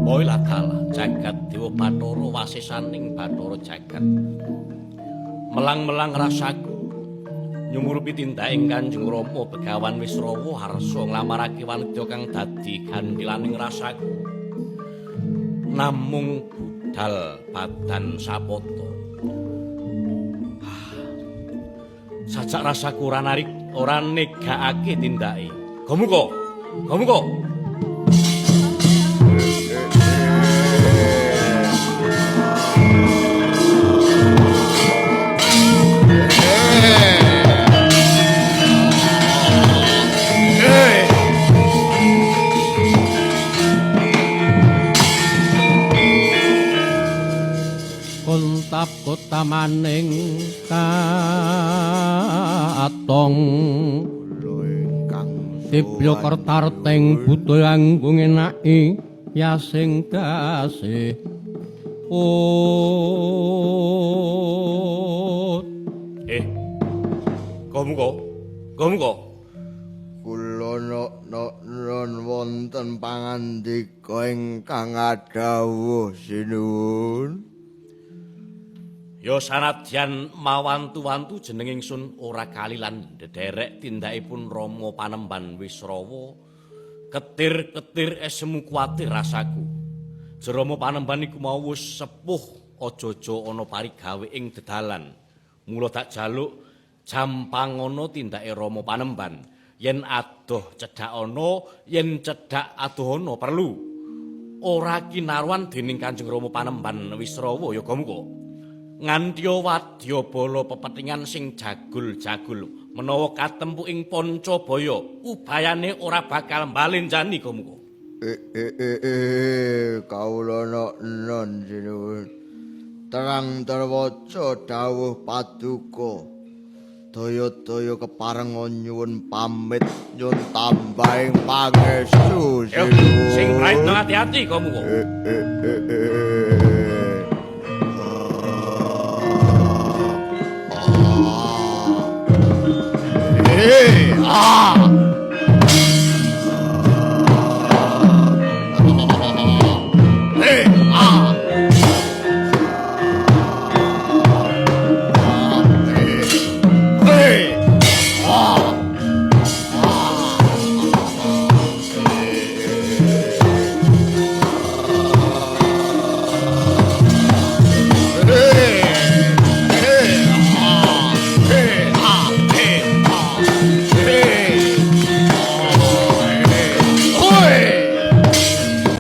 Boy ladalah jagat Dewa Bathara wasisaning Bathara jagat. Melang-melang rasaku nyumurupi tindaking Kanjeng Rama Begawan Wisrawa harsa nglamarake wanita kang dadi ganthilaning rasaku. Namung budal badan sapata. Sajak rasaku ora narik, ora negakake tindake. Gomuka, gomuka. Kontap kota maning katong dibya kertarteng budaya anggung enaki yasing gasih. Gomuka, gomuka. Kula non wonten pangandika ingkang adhawuh sinuwun. Ya sanadyan mawantu-wantu jeneng ingsun ora kalilan ndederek tindakipun Rama Panemban Wisrawa. Ketir-ketir esemu kuwatir rasaku. Jerama Panemban iku mau wis sepuh aja-aja ana parigawe ing dedalan. Mula tak jaluk jampangono tindake Rama Panemban. Yen adoh cedhak ana, yen cedhak adoh ana perlu. Ora kinaruan dening Kanjeng Rama Panemban Wisrawa ya muka. Nganti wadyabala pepethingan sing jagul-jagul menawa katempu ing Pancabaya ubayane ora bakal mbalenjani muka. Kawula non sinuwun. Terang terwaca dawuh paduka. Daya-daya keparenga nyuwun pamit nyuwun tambahing pangestu sinuwun. Sing praitna ati-ati muka.